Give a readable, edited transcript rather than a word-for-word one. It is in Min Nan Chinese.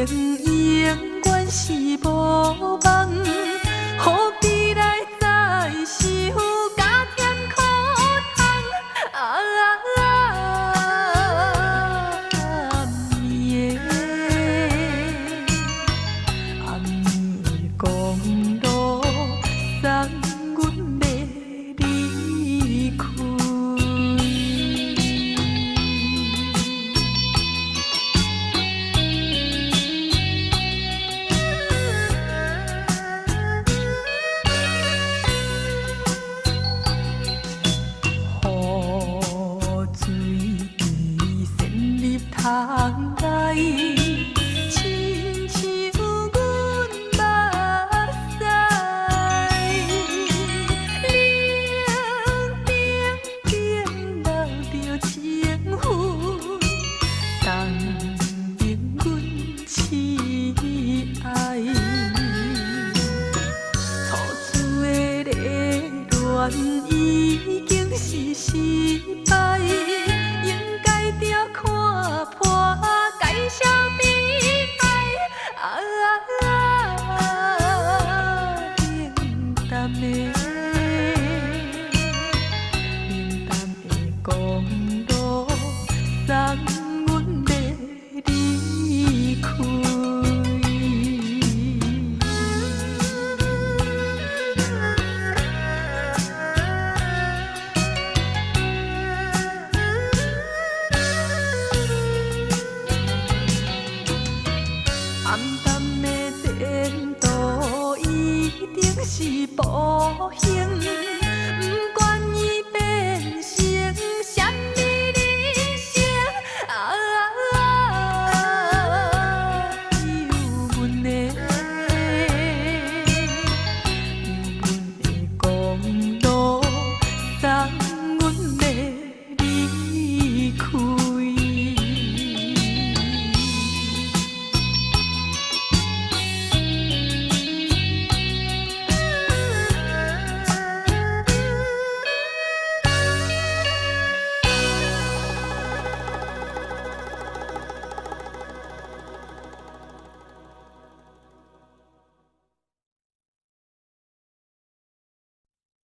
永遠是無夢，何必來再想加添苦痛？啊，暗暝的暗暝的公路，送阮欲離開。雨水滲入窗內，親像阮目屎。冷冰冰留著情分，重燃阮痴愛。初次的熱戀已經是失敗，應該著看破，該曉悲哀。啊，冷淡的冷淡的公路，送阮欲離開。暗淡的前途一定是無形。